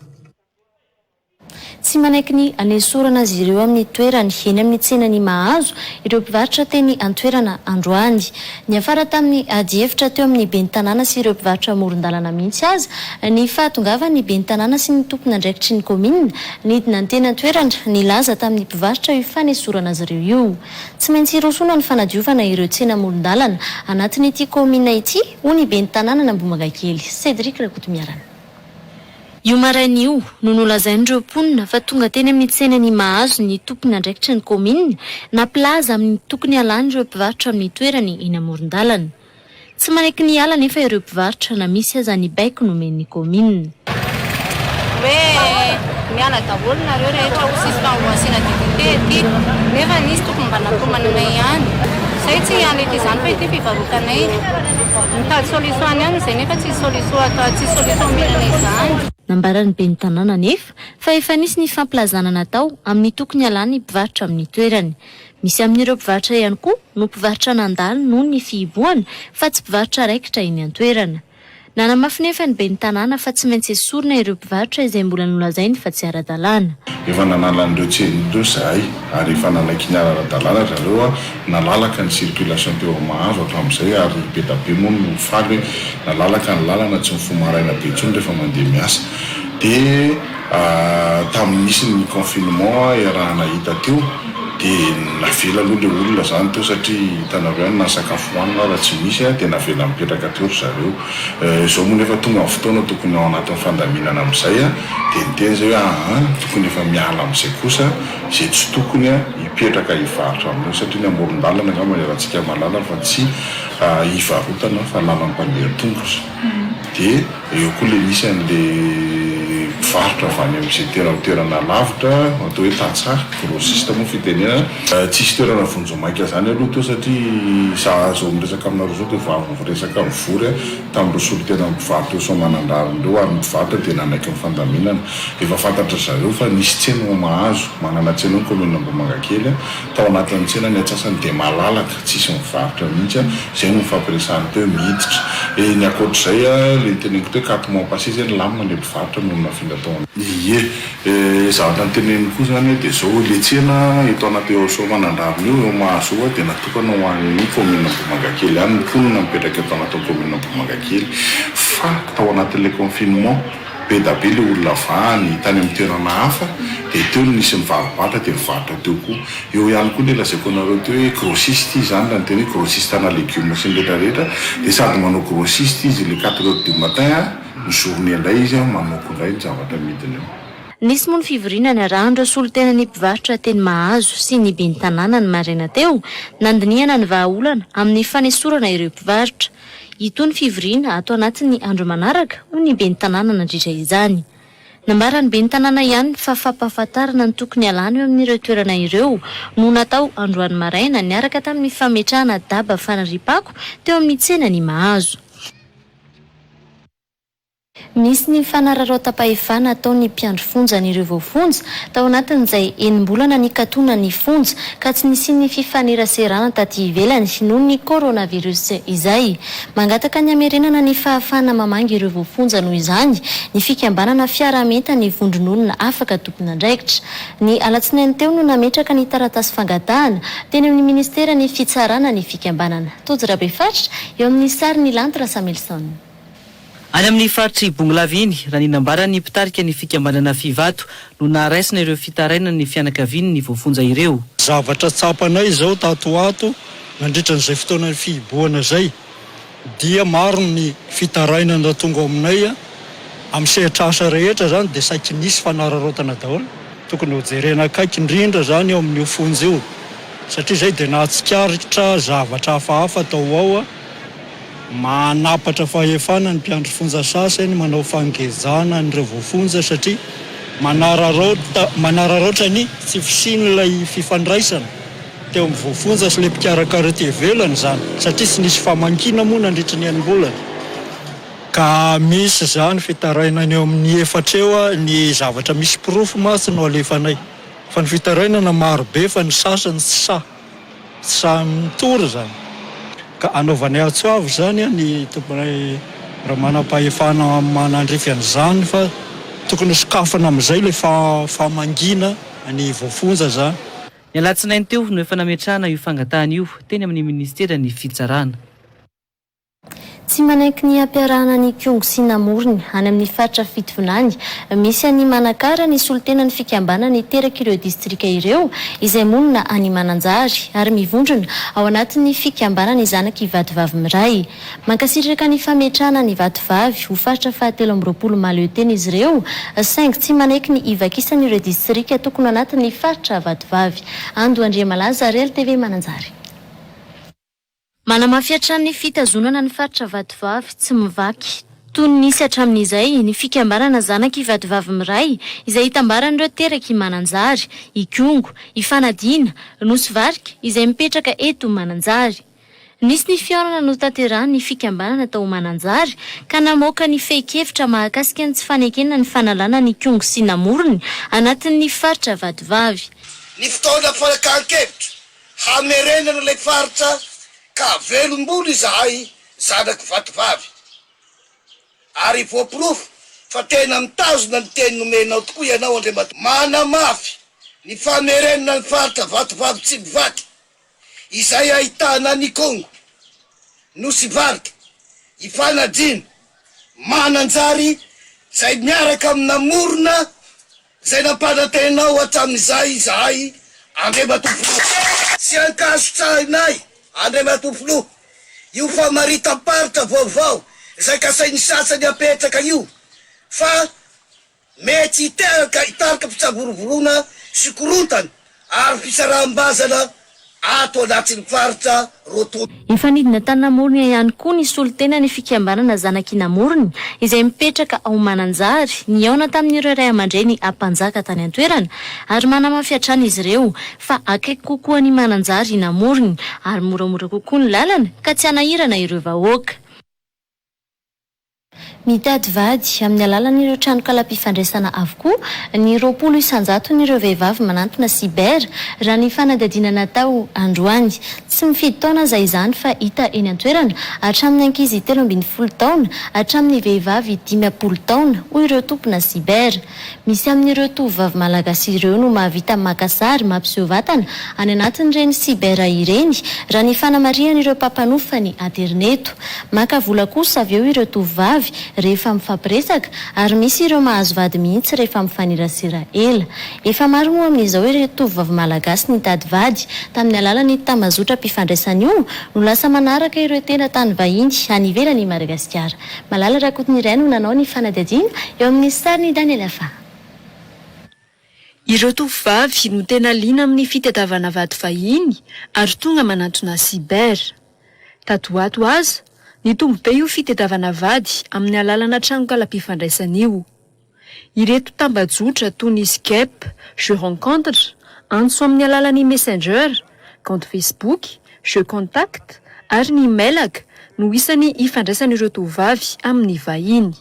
Tsy manaiky ny hanesorana azy ireo amin'ny toerany eny amin'ny tsenan'i Mahazo ireo mpivarotra teny an-toerana androany. Niafara tamin'ny adihevitra teo amin'ny ben'ny tanàna sy ireo mpivarotra amoron-dalana mihitsy aza ny fahatongavan'ny ben'ny tanàna sy ny tompon'andraikitry ny kaominina nidina teny an-toerana nilaza tamin'ny mpivarotra io fanesorana azy ireo io. Tsy maintsy hirosoana ny fanadiovana ireo tsena amoron-dalana anatin'ity kaominina ity, hoy ny ben'ny tanànan'Ambohimangakely, Cédric Rakotomiarana. Io maraina io no nolazain'ireo mponina fa tonga teny amin'ny tsenan'i Mahazo ny tompon'andraikitry ny kaominina nampilaza amin'ny tokony halan'ireo mpivarotra amin'ny toerany eny amoron-dalana. Tsy manaiky ny hiala anefa ireo mpivarotra na misy aza ny baiko nomen'ny kaominina. Hoe miala daholo nareo rehetra hoy sisy fa ho asiana DDT ety nefa nisy tokony mba natomana anay ihany. Zay tsy hiala ety izany fa ity fivarotanay. Mitady solution any ihany izay nefa tsisy solution atao tsisy solution omena anay izany. Nambaran'ny ben'ny tanàna anefa fa efa nisy ny fampilazana natao amin'ny tokony halan'ny mpivarotra amin'ny toerany. Misy amin'ireo mpivarotra ihany koa no mpivarotra nandalo noho ny fihibohana fa tsy mpivarotra raikitra eny an-toerana. Nanamafy nefa ny ben'ny tanàna fa tsy maintsy esorina ireo mpivarotra izay mbola nolazainy fa tsy ara-dalàna. Efa nanala an'ireo tsena ireo izahay ary efa nanaiky ny ara-dalàna ry zareo nalalaka ny circulation teo amin'ny Mahazo hatramin'izay ary be da be moa no faly hoe nalalaka ny lalana tsy mifoha maraina be intsony rehefa mandeha miasa dia tamin'ny nisy ny confinement iaraha-nahita teo dia navela aloha ilay olona izany teo satria hitanareo ihany na ny sakafo hohanina ara tsy misy dia navela nipetraka teo ry zareo. Izao moa nefa tonga ny fotoana tokony ao anatin'ny fandaminana amin'izay dia niteny izay hoe aa tokony efa miala amin'izay kosa izay tsy tokony hipetraka hivarotra amin'io satria ny amoron-dalana angamba iarahantsika mahalala fa tsy hivarotana fa lalam-pandeha tongotra dia Eo koa ilay misy an'ilay mpivarotra avy any amin'izay toerana lavitra, atao hoe tantsaha, grossiste moa fitenenana. Tsisy toerana vonjimaika izany aloha teo satria za izao miresaka aminareo izao dia vao avy niresaka nivory aho tamin'ireo solontenan'ny mpivarotra eo Soamanandrariny ireo ary ny mpivarotra dia nanaiky ny fandaminana. Efa fantatry zareo fa nisy tsena ao Mahazo, manana tsena ao ny kaominina Ambohimangakely. Tao anatin'ny tsena ny antsasany dia malalaka, tsisy mivarotra mihitsy an, izay no nifampiresahana teo hoe miditra. E, ny ankoatr'izay an, ilay noteneniko teo quatre mois passé izay nilamina ilay mpivarotra no nafindra tao an. Ie, e, zavatra noteneniny koa izany dia izao, ilay tsena eto anaty eo Soamanandrariny io, eo Mahazoa dia natokana ho an'ny kaominina Ambohimangakely ihany, ny mponina mipetraka eto anatin'ny kaominina Ambohimangakely, fa tao anatin'ilay confinement, Be da be le olona vahany tany amin'ny toerana hafa dia teo no nisy nivarobatra dia nivarotra teo koa. Eo ihany koa le lazaiko anareo teo hoe grossiste izy zany raha ny tena hoe grossiste ana legioma sy ny rehetra rehetra dia sady manao grossiste izy le quatre heures du matin a, ny journée indray izy a manoko indray ny zavatra amidiny eo. Nisy moa ny fivoriana niarahan'ireo solontenan'ny mpivarotra teny Mahazo sy ny ben'ny tanàna ny maraina teo, nandinihana ny vahaolana amin'ny fanesorana ireo mpivarotra. Hitohy ny fivoriana ato anatin'ny andro manaraka, hoy ny ben'ny tanàna nandritra izany. Nambaran'ny ben'ny tanàna ihany fa fampahafantarana ny tokony halana eo amin'ireo toerana ireo no natao androany maraina niaraka tamin'ny fametrahana daba fanariam-pako teo amin'ny tsenan'i Mahazo. Nisy ny fanararaotam-pahefana ataon'ny mpiandry fonja an'ireo voafonja tao anatin'izay enim-bolana nikatona ny fonja ka tsy nisian'ny fifaneraserana taty ivelany noho ny coronavirus izay. Mangataka ny hamerenana ny fahafahana mamangy ireo voafonja noho izany ny fikambanana fiaraha-mientan'ny vondron'olona afaka tompon'andraikitra. Ny alatsinainy teo no nametraka ny taratasy fangatahana teny amin'ny ministeran'ny fitsarana ny fikambanana. Tojo Rabefaritra eo amin'ny sarin'i Lanto Rasamilson. Any amin'ny faritr'i Bongolava iny, raha ny nambaran'ny mpitarika ny fikambanana Fivato, no naharaisina ireo fitarainan'ny fianakavian'ny voafonja ireo. Zavatra tsapanay izao tato ho ato nandritra an'izay fotoanan'ny fihibohana izay dia maro ny fitarainana tonga ao aminay amin'ny sehatr'asa rehetra izany dia saiky nisy fanararaotana daholo. Tokony hojerena akaiky indrindra izany eo amin'io fonja io satria izay dia nahatsikaritra zavatra hafahafa tao ao. Manapatra fahefana ny mpiandry fonja sasany manao fangejana an'ireo voafonja satria manararaotra manararaotra ny tsy fisian'ilay fifandraisana teo amin'ny voafonja sy ilay mpikarakara ety ivelany izany satria tsy nisy famangiana moa nandritry ny enim-bolana ka misy izany fitarainana eo amin'ny efatra eo ny zavatra misy porofo mantsy no alefanay fa ny fitarainana maro be fa ny sasany tsy sahy Tsy sahy mitory izany. Ka anaovanay antso avo izany ny tomponay raha manam-pahefana manandrify an'izany fa tokony hosokafana amin'izay ilay famangiana ny voafonja izany. Ny alatsinainy teo no efa nametrahana io fangatahana io teny amin'ny minisiteran'ny Fitsarana. Tsy manaiky ny hampiarahana an'Ikongo sy Namorona any amin'ny faritra Fitovinany misy an'i Manakara ny solontenan'ny fikambanana iterak'ireo distrika ireo izay monina any Mananjary ary mivondrona ao anatin'ny fikambanan'ny zanak'i Vatovavy Miray. Mankasitraka ny fametrahana an'i Vatovavy ho faritra fahatelo amby 20 mahaleo tena izy ireo saingy tsy manaiky ny hivakisan'ireo distrika tokony ho anatin'ny faritra Vatovavy. Ando Andriamalaza, RLTV Mananjary. Manamafy hatrany ny fitazonana ny faritra Vatovavy tsy mivaky toy ny nisy hatramin'izay ny fikambanana Zanak'i Vatovavy Miray izay itambaran'ireo terak'i Mananjary, Ikongo, Ifanadiana, Nosy Varika izay mipetraka eto Mananjary. Nisy ny fihaonana notanterahin'ny fikambanana tao Mananjary ka namoaka ny fehin-kevitra mahakasika ny tsy fanekena ny fanalana an'Ikongo sy Namorony anatin'ny faritra Vatovavy. Ny fotoana fanakan-kevitra Hamerenana ilay faritra ka velom-bolo izahay zanak'i Vatovavy. Ary voaporofo fa tena mitazona ny teny nomenao tokoa ianao Andriamatoa. Manamafy ny famerenana ny faritra Vatovavy Tsimivaky izay ahitana an'Ikongo, Nosy Varika, Ifanadriana, Mananjary izay miaraka amin'ny namorona Izay nampanantenao hatramin'izay izahay, Andriamatoa Filoha. Tsy ankasitrahinay, Andriamatoa Filoha, io famaritam-paritra vaovao izay kasain'ny sasany apetraka io fa mety hiteraka hitarika fitsavorovoroana sy korontana ary fisaraham-bazana ato anatin'ny faritra roa. Efa nidina tany Namorona ihany koa ny solontenan'ny fikambanana Zanak'i Namorona, izay mipetraka ao Mananjary, nihaona tamin'ireo ray aman-dreny Ampanjaka tany an-toerana, ary manamafy hatrany izy ireo fa akaiky kokoa an'i Mananjary i Namorona ary moramora kokoa ny lalana ka tsy hanahirana ireo vahoaka. Mitady vady amin'ny alalan'ireo tranokalam-pifandraisana avokoa ny 20 isan-jaton'ireo vehivavy manantona cyber, raha ny fanadihadiana natao androany. Tsy mifidy taona aza izany fa hita eny an-toerana hatramin'ny ankizy 13 taona hatramin'ny vehivavy 50 taona, hoy ireo tompona cyber. Misy amin'ireo tovovavy malagasy ireo no mahavita maka sary mampiseho vatana any anatin'ireny cyber ireny, raha ny fanamarihan'ireo mpampanofa ny aterineto. Maka vola kosa avy eo ireo tovovavy rehefa mifampiresaka ary misy ireo mahazo vady mihitsy rehefa mifanerasera ela. Efa maro moa amin'izao ireo tovovavy malagasy nitady vady tamin'ny alalan'ny tambazotram-pifandraisana io no lasa manaraka ireo tena tany vahiny any ivelan'i Madagasikara. Malala Rakotonirainy no nanao ny fanadihadiana eo amin'ny sarin'i Daniel Afa. Ireo tovovavy no tena liana amin'ny fitadiavana vady vahiny ary tonga manantona cyber. Tato ho ato aza, nitombo be io fitadiavana vady amin'ny alalana tranokalam-pifandraisana io. Ireto tambajotra toy ny Skype, Je rencontre, antso amin'ny alalan'ny Messenger, kaonty Facebook, Je contacte ary ny mailaka no isan'ny ifandraisan'ireo tovovavy amin'ny vahiny.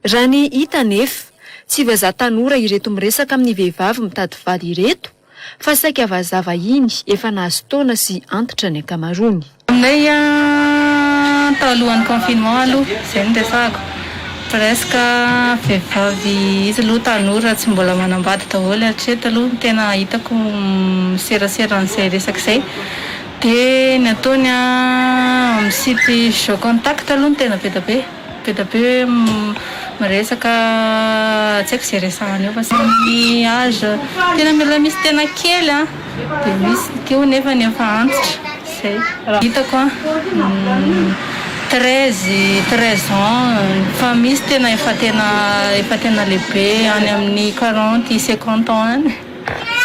Raha ny hita anefa, tsy vazaha tanora ireto miresaka amin'ny vehivavy mitady vady ireto fa saika vazaha vahiny efa nahazo taona sy antitra ny ankamaroany. Aminay talohan'ny confinement aloha, izay no resahako, presque vehivavy izy aloha tanora tsy mbola manambady daholo hatreto aloha no tena hitako miserasera an'izay resaka izay. Dia ny ataony amin'ny site je contact aloha no tena be dia be. Be dia be hoe miresaka tsy haiko izay resahana eo fa samy âge tena mila misy tena kely an dia misy koa nefa ny efa antitra izay raha hitako an 13 13 ans fa misy tena efa tena efa tena lehibe any amin'ny 40 50 ans any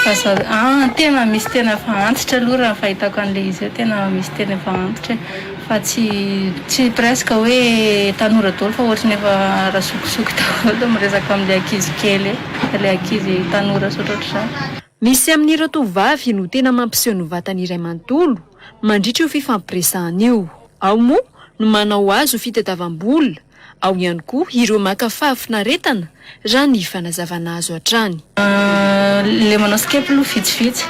fa za an tena misy tena efa antitra aloha raha ny fahitako an'ilay izy eo tena misy tena efa antitra e. Fa tsy tsy presque hoe tanora daholo fa ohatry ny efa razokizoky daholo miresaka amin'ilay ankizy kely e, ilay ankizy tanora sy ohatrohatr'izany. Misy amin'ireo tovovavy no tena mampiseho ny vatany iray manontolo mandritra io fifampiresahana io. Ao moa no manao azy ho fitadiavam-bola, ao ihany koa ireo maka fahafinaretana raha ny fanazavana azo hatrany. Le manao skype aloha vitsivitsy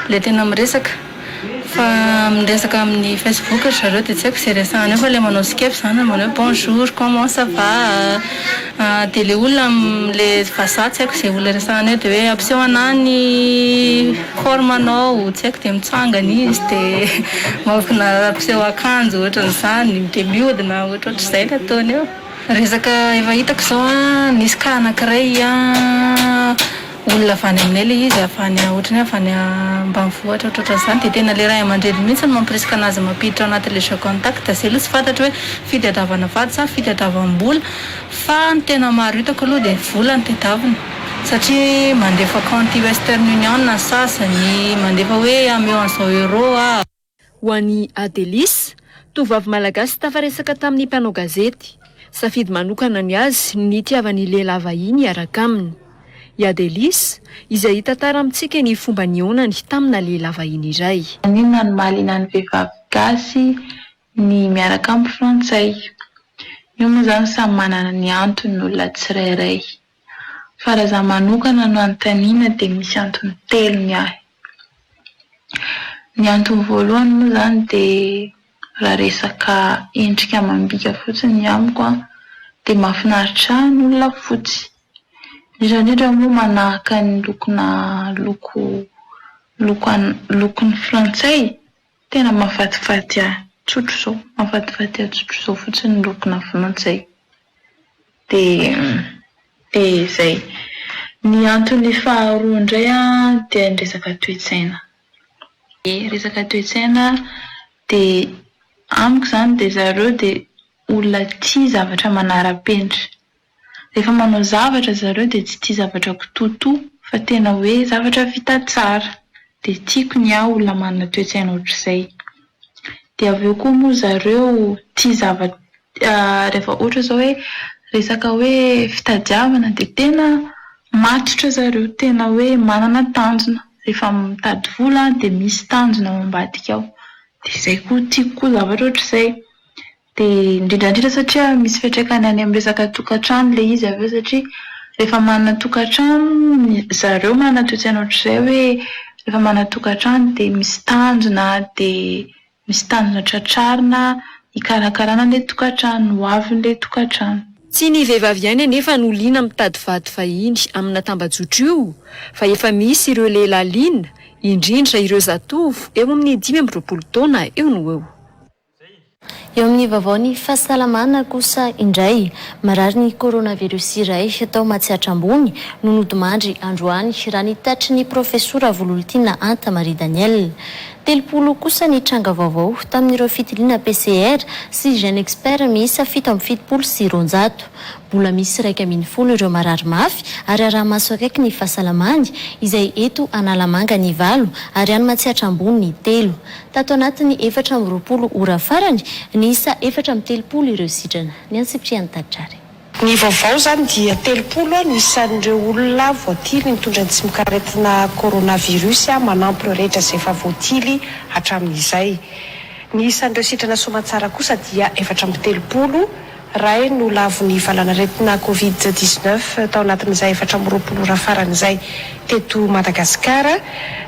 le tena miresaka fa miresaka amin'ny facebook ry zareo dia tsy haiko izay resahana eo fa le manao skype zany manao hoe bonjour comment ça va dia le olona le vazaha tsy haiko izay olona resahana eo dia hoe ampiseho anah ny forme anao tsy haiko dia mitsangana izy dia mampiseho akanjo ohatran'izany dia mihodina ohatrohatr'izay ny ataony eo. Resaka efa hitako izao an, nisy cas anankiray an, olona avy any aminay ilay izy, avy any ohatran'ny hoe avy any ambanivohitra ohatrohatran'izany, dia tena ilay ray aman-dreny mihitsy no mampirisika an'azy mampiditra ao anatin'ilay jeu contact, izay aloha tsy fantatro hoe fitadiavana vady sa fitadiavam-bola, fa ny tena maro hitako aloha dia vola no tadiavina, satria mandefa compte western union ny sasany, mandefa hoe ameo an'izao euro aho. Ho an'i Adelis, tovovavy malagasy tafaresaka tamin'ny mpanao gazety. Safidy manokana ny azy ny nitiavany lehilahy vahiny hiaraka aminy. I Adelis, izay hitantara amintsika ny fomba nihaonany tamina lehilahy vahiny iray. Maninona no mahaliana ny vehivavy gasy ny miaraka amin'ny frantsay? Io moa izany samy manana ny antony ny olona tsirairay. Fa raha za manokana no anontaniana dia misy antony telo ny ahy. Ny antony voalohany moa izany dia raha resaka endrika amam-bika fotsiny ny amiko an, dia mahafinaritra ahy ny olona fotsy. Indrindra indrindra moa manahaka ny lokona loko loko lokon'ny frantsay, tena mahafatifaty ahy tsotra izao, mahafatifaty ahy tsotra izao fotsiny ny lokona frantsay. Dia dia izay. Ny antony faharoa indray an, dia ny resaka toe-tsaina. Ny resaka toe-tsaina dia amiko izany dia zareo dia olona tia zavatra manara-penitra. Rehefa manao zavatra zareo dia tsy tia zavatra kitoatoa fa tena hoe zavatra vita tsara. Dia tiako ny ahy olona manana toe-tsaina ohatr'izay. Dia avy eo koa moa zareo tia zava- rehefa ohatra izao hoe resaka hoe fitadiavana dia tena matotra zareo, tena hoe manana tanjona. Rehefa mitady vola dia misy tanjona ao ambadika ao. Dia izay koa tiako koa zavatra ohatr'izay. Dia indrindra indrindra satria misy fiantraikany any amin'ny resaka tokantrano ilay izy avy eo satria rehefa manana tokantrano zareo manana toe-tsaina ohatr'izay hoe rehefa manana tokantrano dia misy tanjona dia misy tanjona tratrarina hikarakarana ilay tokantrano, ho avin'ilay tokantrano. Tsy ny vehivavy ihany anefa no liana mitady vady vahiny amina tambajotra io fa efa misy ireo lehilahy liana, indrindra ireo zatovo eo amin'ny 25 taona eo no eo. Eo amin'ny vaovaon'ny fahasalamana kosa indray, marary ny coronavirus iray tao Matsiatra Ambony no nodimandry androany, raha ny tatry ny Profesora Vololtiana Anta Marie Daniel. 30 kosa ny tranga vaovao tamin'ireo fitiliana PCR sy GeneXpert miisa 277. Mbola misy 11 ireo marary mafy ary araha-maso akaiky ny fahasalamany, izay eto Analamanga ny valo ary any Matsiatra Ambony ny telo. Tato anatin'ny 24 ora farany, niisa 34 ireo sitrana. Ny antsipirian'ny tatitrary. Ny vaovao izany dia 30 no isan'ireo olona voatily mitondra ny tsimokaretina coronavirus manampy ireo rehetra izay efa voatily hatramin'izay. Ny isan'ireo sitrana soamantsara kosa dia 34. Iray no lavon'ny valanaretina Covid 19 tao anatin'izay 24 ora farany izay teto Madagasikara.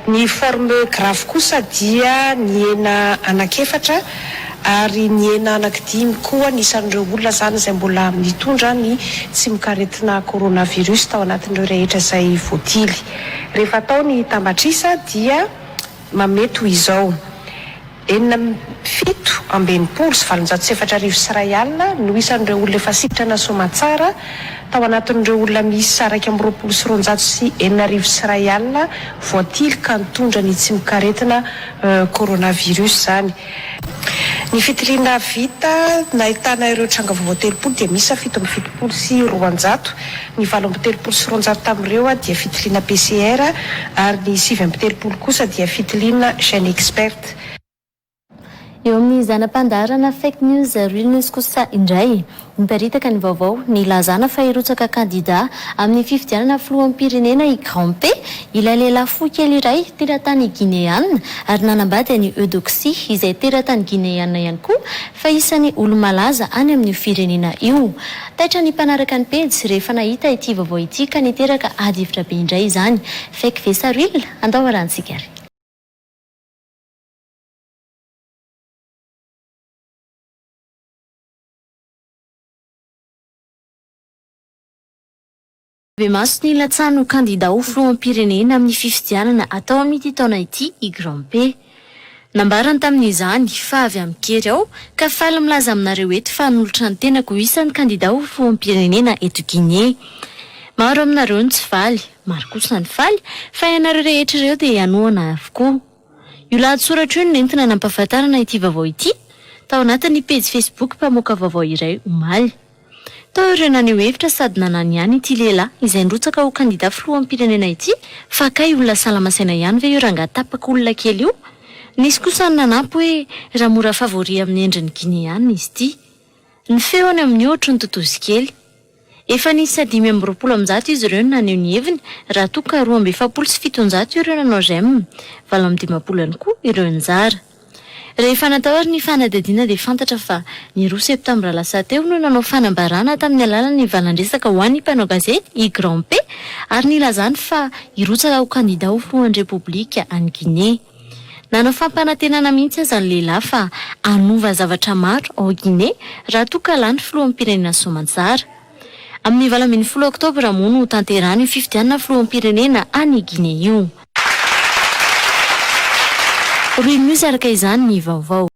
Ny forme grave kosa dia nihena anankiefatra ary nihena anankidimy koa ny isan'ireo olona izany izay mbola mitondra ny tsimokaretina coronavirus tao anatin'ireo rehetra izay voatily. Rehefa atao ny tambatr'isa dia mamehy toy izao. 4867 no isan'ireo olona efa sitrana soamantsara tao anatin'ireo olona miisa 6221 voatily ka nitondra ny tsimokaretina coronavirus izany. Ny fitiliana vita nahitana ireo tranga vaovao 30 dia miisa 277. Ny 238 tamin'ireo dia fitiliana PCR ary ny 39 kosa dia fitiliana GeneXpert. Eo amin'ny zana-pandaharana Fake News Real News kosa indray, niparitaka ny vaovao nilazana fa hirotsaka kandidà amin'ny fifidianana filoham-pirenena i Grand P, ilay lehilahy fohy kely iray teratany Gineana ary nanambady an'i Eudoxie izay teratany Gineana ihany koa fa isan'ny olo-malaza any amin'io firenena io. Taitra ny mpanaraka ny pejy rehefa nahita ity vaovao ity ka niteraka ady hevitra be indray izany. Fake ve sa real? Andao arahantsika ary. Bemaso ny latsahany ho kandida ho filoham-pirenena amin'ny fifidianana atao amin'ity taona ity i Grand P. Nambarany tamin'izany fa avy amin-kery aho ka faly milaza aminareo eto fa hanolotra ny tenako ho isan'ny kandida ho filoham-pirenena eto Guinée. Maro aminareo no tsy faly, maro kosa ny faly fa ianareo rehetra ireo dia hanohana avokoa. Io lahatsoratra io no nentina nampahafantarana ity vaovao ity tao anatin'ny pejy Facebook mpamoaka vaovao iray omaly. Tao ireo naneho hevitra sady nanany ihany ity lehilahy izay nirotsaka ho kandida filoham-pirenena ity fa kay olona salama saina ihany ve io rangahy tapak'olona kely io? Nisy kosa ny nanampy hoe raha mora favori amin'ny endriny Gineana izy ity. Ny feony amin'io ohatry ny totozy kely. Efa niisa 125 izy ireo no naneho ny heviny raha toa ka 742 ireo nanao j'aime, 58 ihany koa ireo nizara. Rehefa natao ary ny fanadihadiana dia fantatra fa ny roa septambra lasa teo no nanao fanambarana tamin'ny alalan'ny valan-dresaka ho an'ny mpanao gazety i Grand P ary nilazany fa hirotsaka ho kandida ho filohan'ny Repoblika any Guinée. Nanao fampanantenana mihitsy aza ny lehilahy fa hanova zavatra maro ao Guinée raha toa ka lany filoham-pirenena soamantsara. Amin'ny 18 oktobra moa no hotanterahana io fifidianana filoham-pirenena any Guinée io. Rohy News araka izany ny vaovao.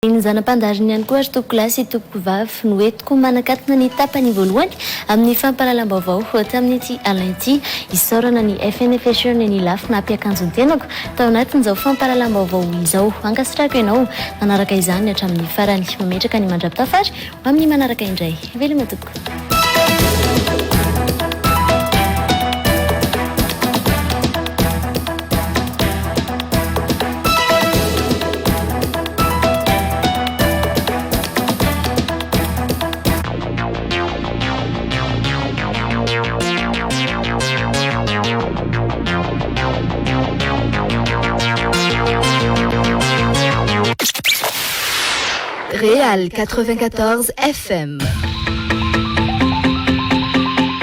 Ny zana-pandaharina ihany koa ry tompokolahy sy tompokovavy no entiko manakatona ny tapany voalohany amin'ny fampahalalam-baovao tamin'ity alina ity. Isaorana ny FN Fashion eny Ilafy nampiakanjo ny tenako tao anatin'izao fampahalalam-baovao izao. Ankasitrahako ianao nanaraka izany hatramin'ny farany. Mametraka ny mandra-pitafa ary ho amin'ny manaraka indray. Veloma tompoko. Réal 94 FM.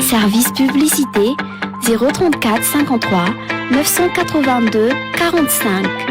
Service publicité 034 53 982 45.